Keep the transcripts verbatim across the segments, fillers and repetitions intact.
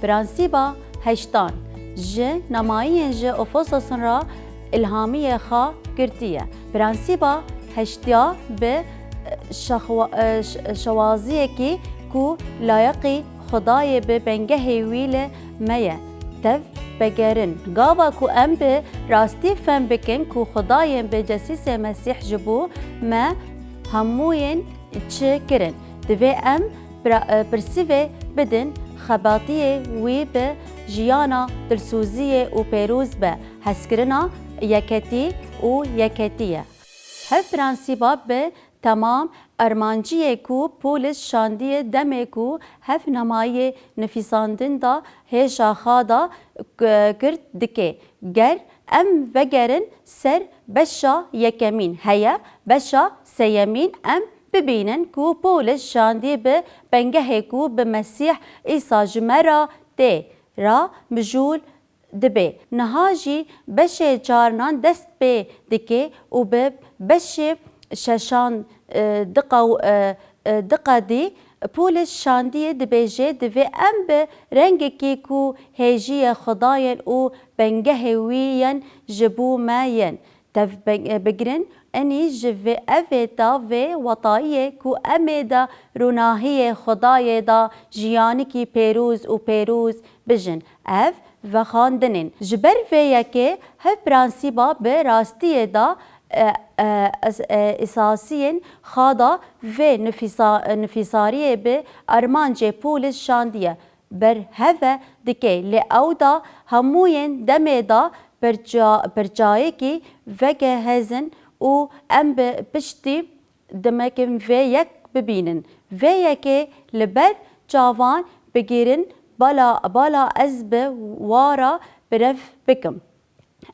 Prensîba heştan ji nemayiyên ji Efesosin re îlhamiyê xwe girtiye. Prensîba heştiya bi şexwa-, şewaziyekî ku layiqî Xwedayê bi bengehê wî li me ye, tev vegerin. Gava ku em bi rastî fem bikin ku Xwedayên bi Cesîsê Mesîh ji bo me hemûyên çi kirin, divê em pira-, e, pirsivê bidin xebatiyê wî bi jiyana dilsoziyê û pêroz be, hezkirina yeketî û yeketî ye. Hev prensîba bi temam armanciyê ku Polîs şandiye demê ku hev nemayiyê nifîsandin da hêşa xwe da k-, girt dike. Ger em vegerin ser beşa yekemîn, heye beşa seyemîn em bibînin ku Polîs şandî bi bengehê ku bi Mesîh Îsa ji me re tê re mijûl dibe. Niha jî beşê çarinan dest pê dike û bi beşê şeşan, e, diqew-, e, e, diqedî. Polîs şandiyê dibêje, divê em bi rengekî ku hêjiyê Xwedayên û bengehê wî yên ji bo me yên tev be-, bigirin, enî ji vê evê da vê wetayiyê ku em ê de ronahiyê Xwedayê da jiyanikî pêroz û pêroz bijin. Ev vexwendinên. Ji ber vê yekê hev prensîba bi rastiyê da, e, e, es-, e, esasiyên xwe da vê nifîsa-, nifîsariyê bi armancê Polîs şandiye berheve dike, lê ew da hemûyên demê da pirça-, pirçayekî veke hezin û em bi piştî demekin vê yek bibînin. Vê yekê li ber çavan bigîrin, bala, bala ez bi wa re birev bikim.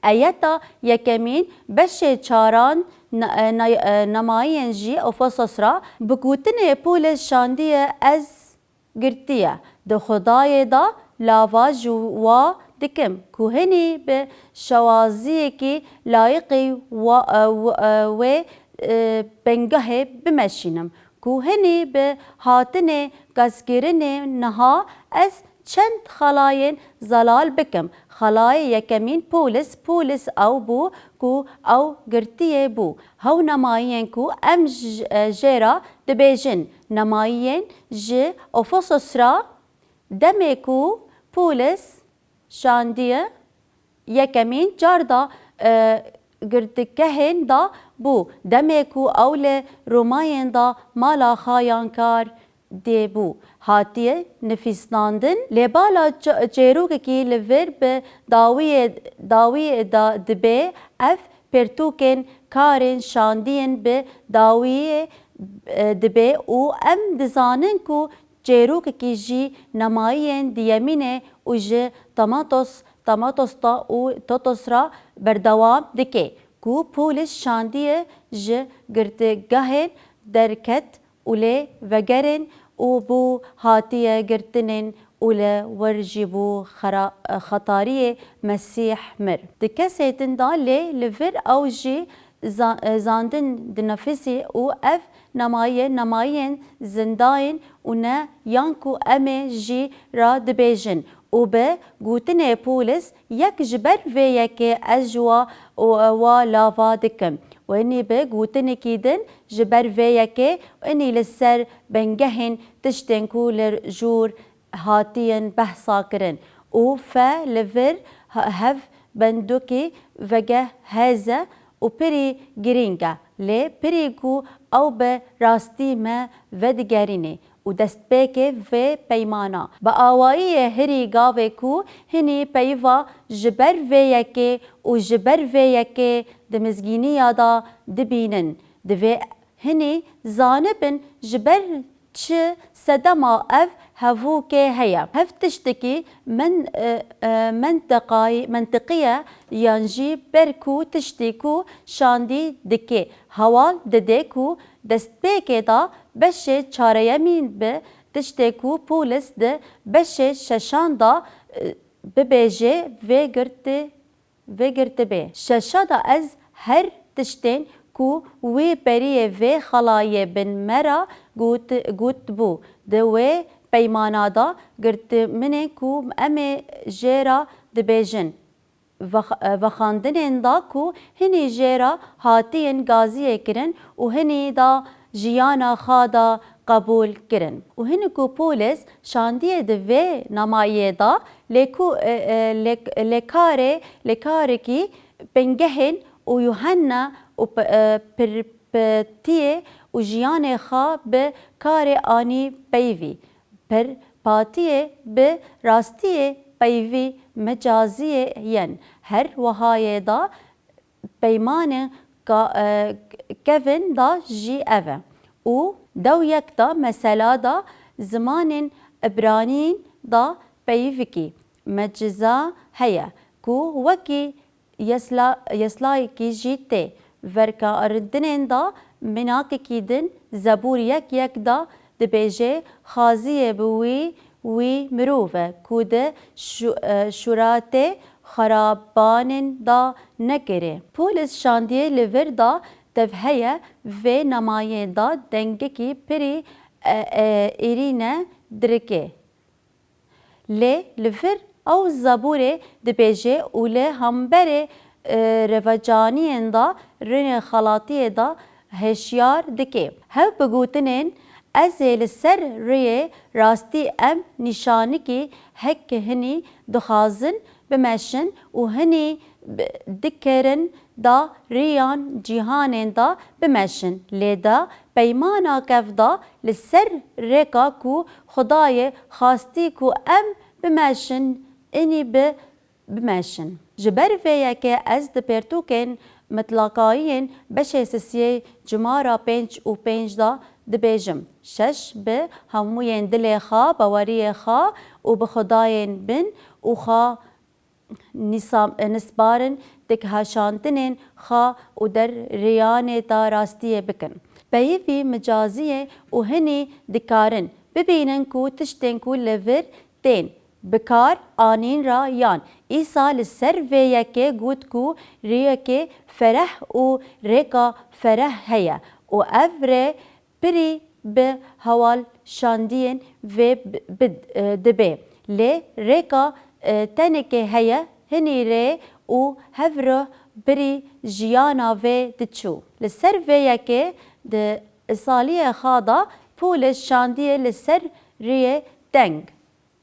Eyeta yekemîn beşê çaran na-, na-, nemayiyên jî Efesos re bi gotinê Polîs şandiye ez girtiye. Di Xwedayê de lava ji wa dikim ku hinî bi şewaziyekî layiqî wa-, e, w-, e, wê, e, bengehê bimeşînim, ku hinî bi hatinê qezkirinê niha ez çend xelayên zelal bikim. Xelayê yekemîn Polîs, Polîs ew bû ku ew girtiyê bû. Hew nemayiyên ku em j-, e, jê re dibêjin, nemayiyên ji Efesos re, demê ku Polîs şandiye yekemîn car da, e, girtîgehên da bû, demê ku ew li Romayên da mala xwe yan kar dê bû, hatiye nifîsnandin. Lê bala ç-, çêrokekî li vir bi dawiyê, dawiyê de dibe, ev pirtûkên karên şandiyên bi dawiyê, e, dibe û em dizanin ku çêrokekî jî nemayiyên diyemînê û ji Tamatos, Tamatos da û Totos re berdewam dike, ku Polîs şandiye ji girtîgehên derket û lê vegerin û bû hatiye girtinên û li wir jî bû xera-, xetariyê Mesîh mir. Di kesê din da lê li vir ew jî za-, zandin dinifisî û ev nemaye, nemayên zindayên û ne yan ku em ê jî re dibêjin û bi gotinê Polîs yek ji ber vê yekê ez ji wa û wa lava dikim. Û enî bi gotinekî din ji ber vê yekê enî li ser bengehên tiştên ku li jûr hatiyin behsa kirin û fe li vir he-, hev bendokî vegeh heze û pirî girîng e, lê pirî ku ew bi rastî me vedigerînê û destpêkê vê peymana. Bi awayiyê hirî gavê ku hinî peyva ji ber vê yekê û ji ber vê yekê di mizgîniya da dibînin, divê hinî zanibin ji ber çi sedema ev hevûkê heye. Hev tiştekî men-, e, e, menteqayî-, mentiqî ye yan jî ber ku tiştî ku şandî dike heval dide ku destpêkê de beşê çareyemîn bi tiştê ku Polîs di beşê şeşan de, e, bibêje vê girtî vê girtibê. Şeşa de ez her tiştên ku wî beriyê vê xelayê bin me re got, gotibû, di wê Peymana da girtiminê ku em ê jê re dibêjin, vex-, vexandinên da ku hinî jê re hatiyên gaziyê kirin û hinî da jiyana xwe da qebûl kirin. Û hinî ku Pûlis şandiye di vê namayê da, lê ku, e, e, lê, lê karê, lê karekî pingehên û Yuhanna û p-, e, pir-, pirpêtiyê û jiyanê xwe bi karê anî peyivî, pirpêtiyê bi rastiyê peyivî mecaziyê yên. Her wehayê da peymanê ka-, e, kevin da jî ev e. Û dew yek da mesela da zimanên Îbranîn da peyivikî meciza heye ku wekî yesla-, yeslayekî jî tê vekarandinên da minakekî din. Zebûr yek yek da dibêje, Xaziyê bi wî, wî mirov e ku di şu-, e, şûratê xerabanên da nekirê. Pûlis şandiyê li vir da tev heye, vê namayê da dengekî pirî, e, e, êrîne dirikê. Lê li vir ew zebûrê dibêje û li hemberê, e, revecaniyên da rênê xelatiyê da hişyar dike. Hev bi gotinên, Ez ê li ser rêyê rastî em nîşanikî heke hinî dixwazin bimeşin û hinî bi-, dikerin da rêyan cîhanên da bimeşin. Lê da peymana kev da li ser rêka ku Xwedayê xwastî ku em bimeşin, inî bi bimeşin. Ji ber vê yekê ez di pertûkên mitlaqayiyên beşê sisiyê cimara pênc û pênc de dibêjim, şeş bi hemûyên dilê xwe, baweriyê xwe û bi Xwedayên bin û xwe nîsam-, nisbarin, dikhaşandinên xwe û derêyanê da rastiyê bikin. Peyivî micaziyê û hinî dikarin bibînin ku tiştên ku li vir tên bi kar anîn re yan Îsa li ser vê yekê got ku rêyekê fereh û rêka fereh heye û ev rê pirî bi hewal şandiyên vê bi, bi, e, dibe. Lê rêka, e, tenekê heye, hinî rê û hev re pirî jiyana vê diçû. Li ser vê yekê di îsaliyê xwe de Pûlis şandiyê li ser rêyê teng.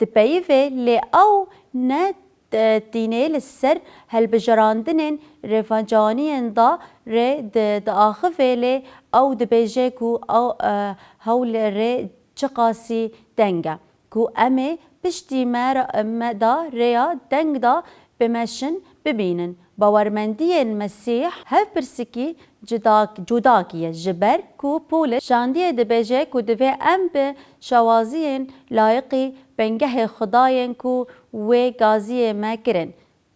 Dipeyivê, lê ew ne, e, tînê li ser hilbijarandinên rêvecaniyên da rê di, diaxivê, lê ew dibêje ku ew, e, hewl rê çiqasî teng e, ku em ê piştî me, me da rêya teng da bimeşin, bibînin. Bawermendiyên Mesîh hev pirsikî cudak-, cudakî ye, ji ber ku Pûlis şandiyê dibêje ku divê em bi şawaziyên layiqî bingehê Xwedayên ku wê gaziyê me kirin,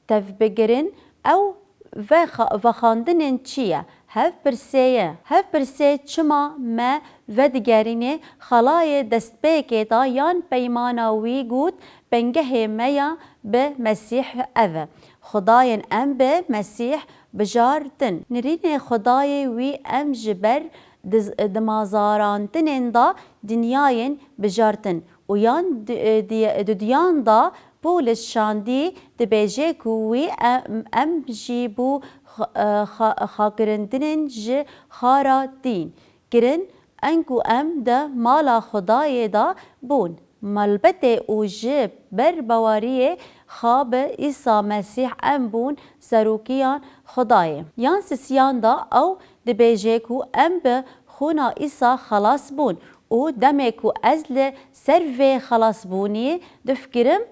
tevbigirin. Ew vexa-, vexandinên çi ye? Hev pirsê ye. Hev pirsê çima me vedigerînê xelayê destpêkê da yan peymana wî got, bingehê me ya bi Mesîh ev e. Xwedayên em bi Mesîh bijartin. Nirînê Xwedayê wî em ji ber diz-, dimazarandinên da dinyayên bijartin. Û yan di-, di-, dudiyan da Pûlis şandî dibêje ku wî em, em jî bû xa-, xa-, xakirindinên ji xara tîn kirin, enku em di mala Xwedayê de bûn. Malbetê û ji ber baweriyê xwe bi Îsa Mesîh em bûn serokiyan Xwedayê. Yan sisiyan de ew dibêje ku em bi xûna Îsa xelas bûn û demê ku ez li ser vê xelasbûniyê difikirim,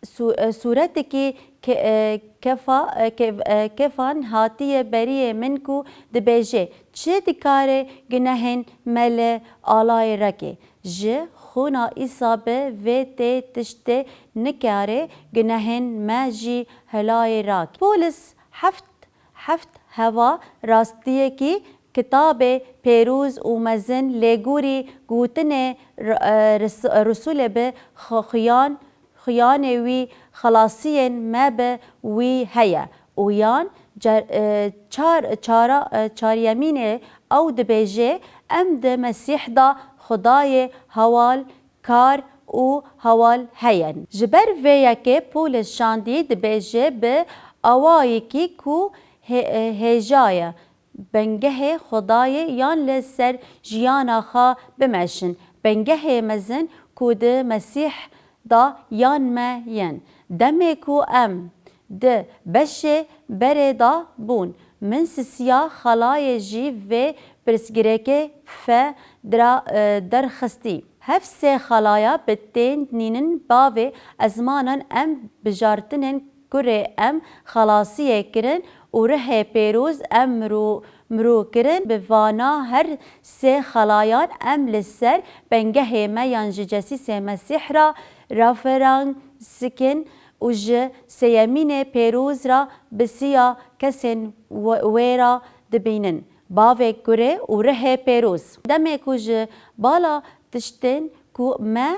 Su-, e, sûretekî ke-, e, kefa-, e, ke-, e, kefan hatiye beriyê min ku dibêje, çi dikare gunehên me li alayê reke? Ji xûna Îsa bi vê tê tiştê nikare gunehên me jî helayê rak. Pûlis heft heft heva rastiyekî kitabê pêroz û mezin lêgorî gotinê r-, e, ris-, Risûlê bi xu-, xuyan, xuyanê wî xelasiyên me bi wî heye û yan cer-, e, çar-, çara-, e, çaryemînê ew dibêje, em di Mesîh de Xwedayê hewal kar û hawal heyen. Ji ber vê yekê Pûlis Şandî dibêje bi awayekî ku hê-, hêja ye bingehê Xwedayê yan li ser jiyana xwe bimeşin. Bingehê mezin ku di Mesîh da yan me yên. Demê ku em di beşê berê da bûn, min sisiya xalayê jî vê pirsgirêkê fe dira, e, derxistî. Hev sê xalaya bi tên nînin bavê ezmanan em bijartinên kurê em xelasiyê kirin û rihê pêroz em mirû, mirû kirin. Bi vana her sê xalayan em li ser bengehê me yan ji cesîsê Mesîh re referans dikin û ji sêyemînê pêroz re bi siya kesên we-, wê re dibînin. Bavê kurê û rihê pêroz. Demê ku ji bala tiştên ku me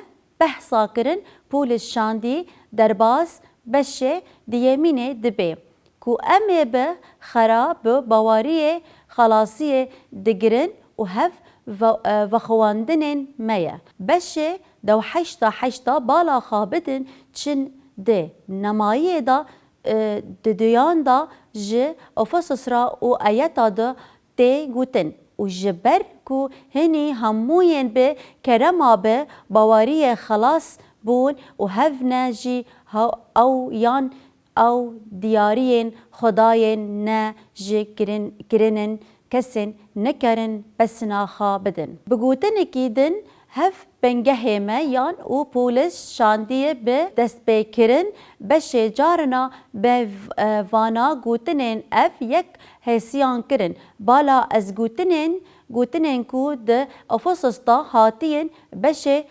behsa kirin, Pûlis Şandî derbas beşê diyemînê dibe, ku em ê bi xera bi baweriyê xelasiyê digirin û hev ve-, e, vexwendinên me ye. Beşê dewheşta heşta bala xwe bidin çin dê nemayiyê de, e, di duyan de ji Efesos re û ayeta de tê gotin û ji ber ku hinî hemûyên bi kerema bi baweriyê xelas bûn û hev ne jî ha-, ew yan ew diyariyên Xwedayên ne ji kirin-, kirinin kesên nikarin besina xwe bidin. Bi gotinekî din, hev bingehê me yan û Pûlis Şandiyê bi destpêkirin beşê carina be v-, e, vana gotinên ev yek hêsiyan kirin. Bala ez gotinên, gotinên ku di Efesos de hatiyin beşê,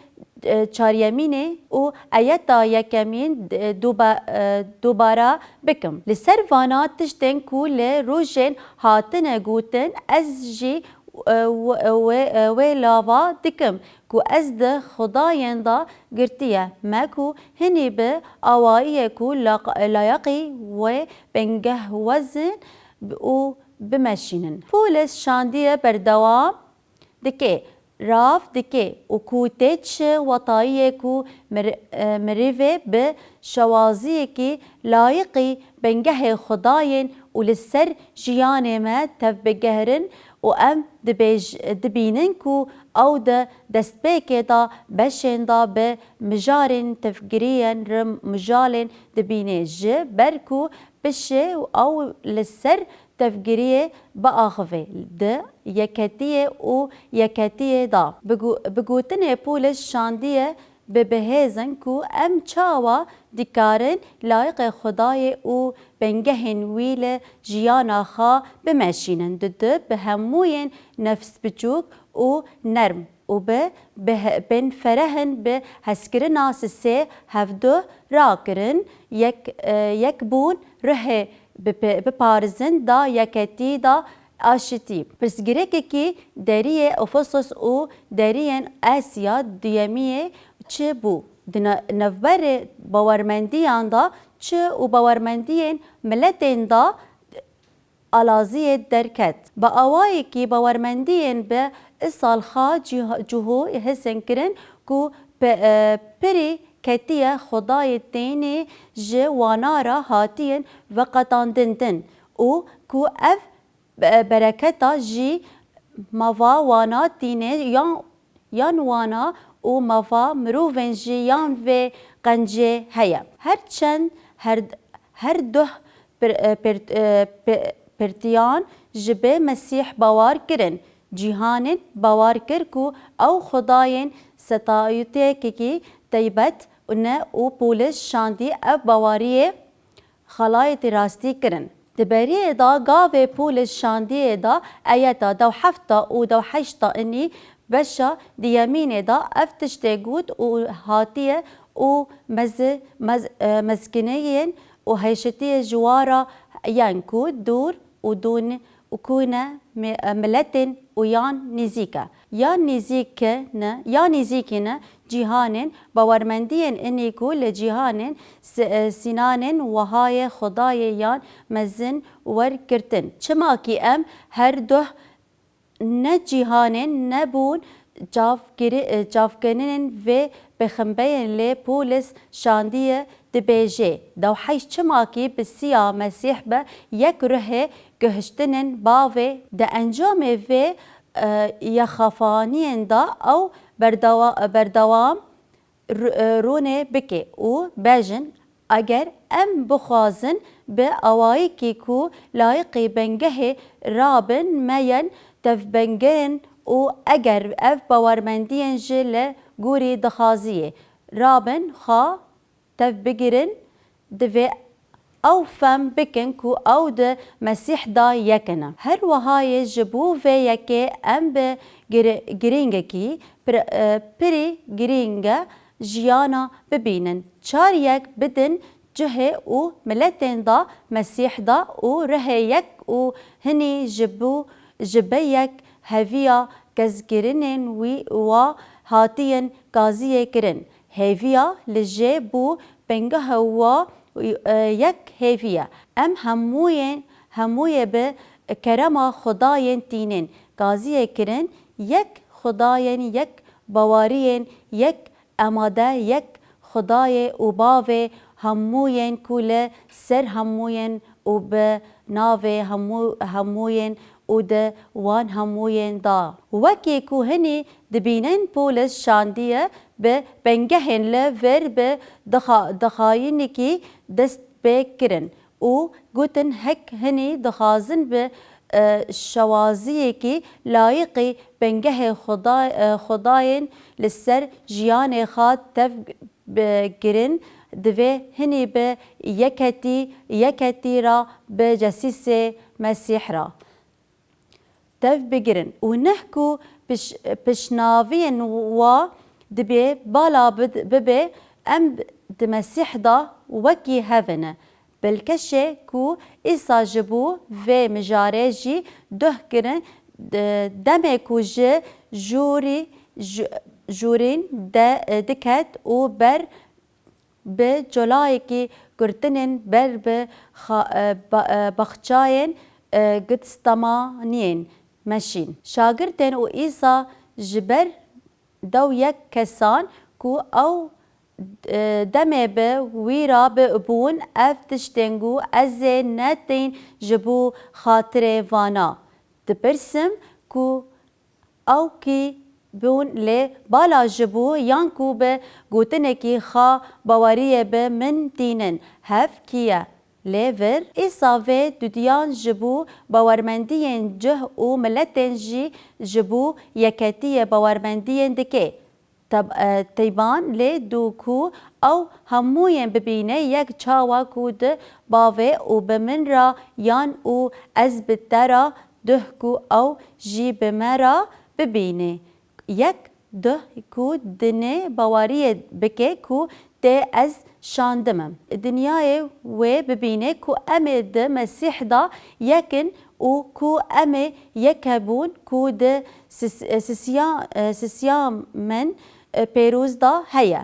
e, çaryemînê û ayeta yekemîn, e, duba-, e, dubara bikim. Li ser vana tiştên ku li rojên hatine gotin, ez jî, e, w-, e, wê, e, wê lava dikim ku ez di Xwedayên de girtiye me ku hinî bi awayiyê ku laq-, layiqî wê bingehwezin û bimeşînin. Pûlis Şandiyê berdewam dike, rav dike û ku tê çi wetayiyê ku mir-, e, mirivê bi şewaziyekî layiqî bingehê Xwedayên û li ser jiyanê me tevbigerin û em dibêj-, dibînin ku ew di destpêkê de beşên de bi mijarên tevgiriyên re mijalên dibîne ji ber ku pişê ew li ser tevgiriyê biaxive di yeketiyê û yeketiyê de. Bi gu-, bi gotinê Pûlis Şandiyê bi bihêzin ku em çawa dikarin layiqê Xwedayê û bingehên wî li jiyana xwe bimeşînin. Didu bi hemûyên nefs biçûk û nerm û bi, bi he-, bên ferehin bi hezkirina sisê hevdu rakirin, yek, e, yekbûn ruhê bipe-, biparizin da yeketî da aşitî. Pirsgirêkekî deriyê Efesos û deriyên Asya duyemiyê çi bû? Di ne-, navberê bawermendiyan da çi û bawermendiyên miletên da alaziyê derket? Bi awayekî bawermendiyên bi îsal xwe cih-, cihû hêsan kirin ku pe-, e, pirî ketiye Xwedayê tenê ji wana re hatiyin veqetandin din û ku ev be-, bereketa jî mava wana tîne yan, yan wana û mava mirovên jî yan vê qencê heye. Her çend her, her duh pir-, e, pir-, e, pi-, pirtiyan ji bi Mesîh bawer kirin, cîhanên bawer kir ku ew Xwedayên setayûtekekî taybet ne û Pûlis Şandî ev baweriyê xelayetî rastî kirin. Di beriyê de gavê Pûlis Şandiyê de ayeta dewhefta û dewheşta inî beşa diyemînê de ev tiştê got û hatiye û mezi-, mez-, e, mezkiniyên û hêşitiyê ji wa re yên ku dûr û dûn û ku ne mi-, e, miletên û yan nîzîk e. Yan nîzîk e ne, yan nîzîkî ne, cîhanên bawermendiyên inî ku li cîhanên si-, e, sînanên wehayê Xwedayê yan mezin wergirtin. Çima kî em her duh ne cîhanên nebûn Çavkiri-, e, çavkirinên vê pêxembeyên lê Pûlis şandiye dibêje, Dewheyş çimakî bi siya Mesîh bi yek ruhê gihiştinin bavê. Di encamê vê, e, yexafaniyên de ew berdewa-, berdewam ru-, e, rûnê bike û bêjin, Eger em bixwazin bi awayekî ku layiqî bingehê rabin, me yên tevbingirin û eger ev bawermendiyên ji li gorî daxwaziyê rabin xwe tevbigirin, divê ew fem bikin ku ew di Mesîh de yek in. Her wiha yê ji bo vê yekê em bi gir-, girîngekî pir-, e, pirî girîng e jiyana bibînin. Çar yek bidin cihê û miletên de Mesîh de û ruhê yek û hinî ji bo, ji bi yek hêviya kezkirinên wî wa hatiyin gaziyê kirin. Hêviya li jê bû bingeha wa, e, yek hêvî ye. Em hemûyê, hemûyê bi kerema Xwedayên tînin gaziyê kirin, yek Xwedayên, yek baweriyên, yek amade, yek Xwedayê û Bavê hemûyên ku li ser hemûyên û bi navê hemû, hemûyên û di wan hemûyên de. Wekî ku hinî dibînin Pûlis şandiye bi bingehên li vir bi dixa-, dixayînekî dest pê kirin û gotin hek hinî dixwazin bi, e, şewaziyekî layiqî bingehê Xuda-, e, Xwedayên li ser jiyanê xwe tev bi-, girin, divê hinî bi yeketî, yeketî re bi cesîsê Mesîh re tev bigirin û neh ku piş-, piştnaviyên wa dibê bala bid-, bibe em di Mesîh de wekî hev in. Bilkeşe ku Îsa ji bo vê mijarê jî duh kirin, de-, demê ku ji jûrî, ju-, jûrîn de diket û ber bi colayekî girtinên ber bi xa-, e, ba-, e, baxçeyên, e, Getsemaniyên meşîn. Şagirtên û Îsa ji ber dew yek kesan ku ew, e, demê bi wî re bi bûn, ev tiştên ku ez ê netîn ji bo xatirê vana. Dipirsim ku ew kî bûn lê bala ji bo yan ku bi gotinekî xwe baweriyê bi min tînin, hev kî ye? Lê vir, Îsa vê dudiyan ji bo bawermendiyên cih û miletên jî ji bo yeketiyê bawermendiyên dike. Tab-, e, teyban lê dû ku ew hemûyên bibîne yek çawa ku di bavê û bi min re yan û ez bi te re duh ku ew jî bi me re bibîne. Yek duh ku dinê baweriyê bike ku tê ez şandim. Dinyayê wê bibîne ku em ê di Mesîh de yek in û ku em ê yek hebûn ku di sis-, sisiya-, e, sisiyamen, e, pêroz de heye.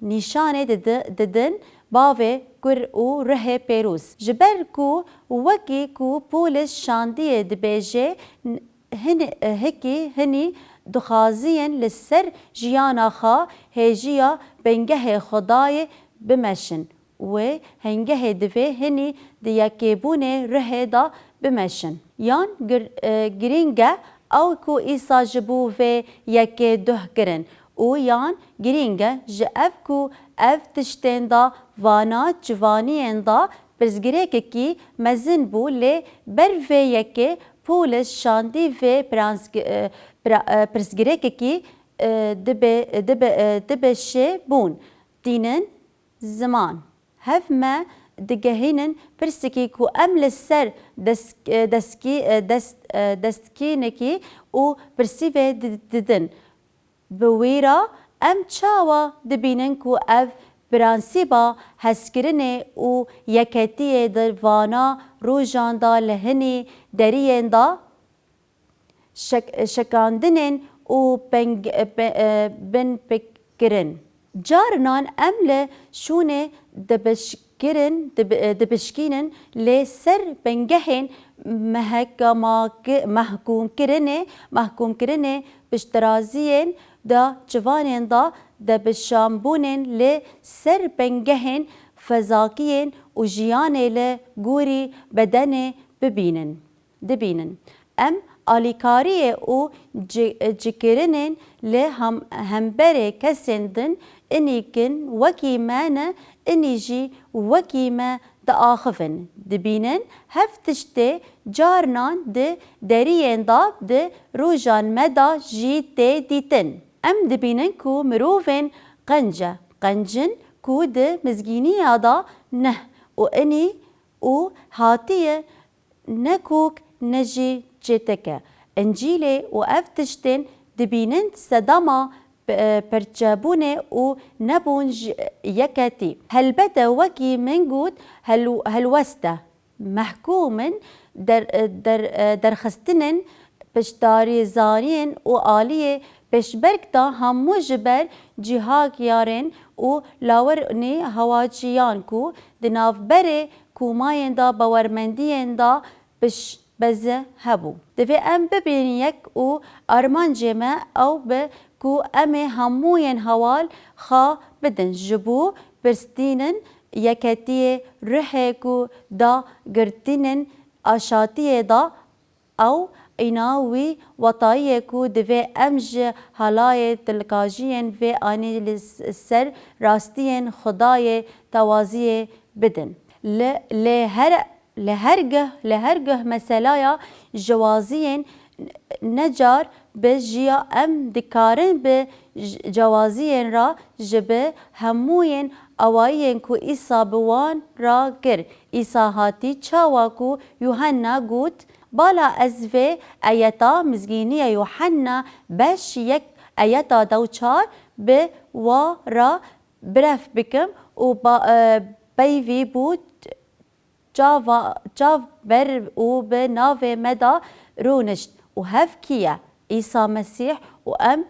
Nîşanê didi-, didin Bavê, Kur û Ruhê Pêroz. Ji ber ku wekî ku Pûlis şandiyê dibêje, n-, hin-, hikî hinî dixwaziyên li ser jiyana xwe hêjiya bingehê Xwedayê bimeşin. Wê hingehê divê hinî di yekêbûnê ruhê de bimeşin. Yan gir-, e, girîng e ew ku Îsa ji bo vê yekê duh kirin û yan girîng e ji ev ku ev tiştên de vana ciwaniyên de pirsgirêkekî mezin bû, lê ber vê yekê Pûlis şandî vê piransk-, e, pira-, e, pirsgirêkekî, e, dibe, dibe, e, dibe şê bûn. Tînin ziman. Hev me digehînin pirsekî ku em li ser desk-, e, deskî-, e, dest-, e, destkînekî û pirsîvê di-, didin. Bi wî re em çawa dibînin ku ev prensîba hezkirinê û yeketiyê di vana rojan de li hinî deriyên de şek-, şekandinên û peng-, pe-, e, binpêkkirin. Carinan em li şûnê dibişkirin, dib-, e, dibişkînin, lê ser bingehên mehkemaki-, mehkûmkirinê, mehkûmkirinê piştdiraziyên da ciwanên da debişanbûnên li ser bingehên fezakiyên û jiyanê li gorî bedenê bibînin, dibînin. Em alîkariyê û ci-, cikirinên li hem-, hemberê kesên din inî kin wekî me ne, inî jî wekî me diaxivin, dibînin. Hev tiştê carinan di deriyên da di rojan me da jî tê dîtin. Em dibînin ku mirovên qenc e, qencin ku di mizgîniya da neh û inî û hatiye ne kûk ne jî çêteke. Încîlê û ev tiştên dibînin sedema pe-, perçebûnê û nebûn ji yeketî. Helbete wekî min got, hel-, helwest e. Mehkûm in der-, der-, derxistinên piştdarîzaniyên û aliyê pêşberk da hemû ji ber cîhakyarên û lawerî hawaciyan ku di navberê komayên da bawermendiyên da piştbeze hebû. Divê em bibînin yek û armancê me ew be ku em ê hemûyên heval xwe bidin ji bo pirsîtînin yeketiyê ruhê ku da girtînin aşatiyê da ew îna wî wetayiyê ku divê em ji halayê dilkajiyên vê anî li s-, ser rastiyên Xwedayê tewaziyê bidin. Li, lê her, li her guh, li her guh meselaya jiwaziyên necar bi jiya em dikarin bi j-, cewaziyên ra ji bi hemûyên awayiyên ku Îsa bi wan ra kir. Îsa hatî çawa ku Yuhanna got, Bala ez vê eyeta mizgîniye Yuhanna beş yek eyeta dewçar bi wa ra birev bikim û ba-, e, peyvî bû çava-, çav ber û bi navê me da rûnişt û hev kî ye? Îsa Mesîh û em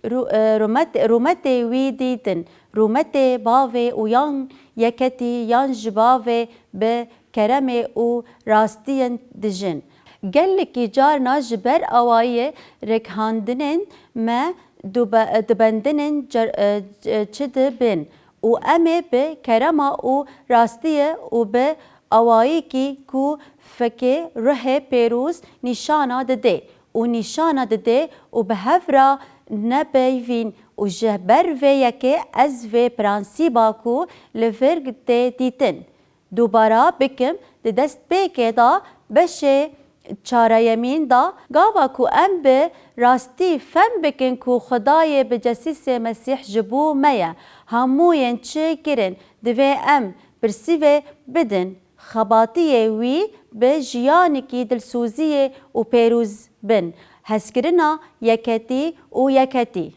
rû-, e, rûmet-, rûmetê wî dîtin, rûmetê bavê û yan yeketî yan ji bavê bi keremê û rastiyên dijin. Gelekî carna ji ber awayiyê rêkhandinên me dube-, dibendinên cer-, e, çi dibin û em ê bi kerema û rastiyê û bi awayîkî ku fekê ruhê pêroz nîşana dide û nîşana dide û bi hev ra nepeyvîn û ji ber vê yekê ez vê prensîba ku li vir tê dîtin dubara bikim, di destpêkê de beşê çareyemîn de gava ku em bi rastî fem bikin ku Xwedayê bi cesîsê Mesîh ji bo me ye, hemûyên çi kirin, divê em pirsîvê bidin, xebatiyê wî bi jiyanekî dilsoziyê û pêroz bin, hezkirina yeketî û yeketî.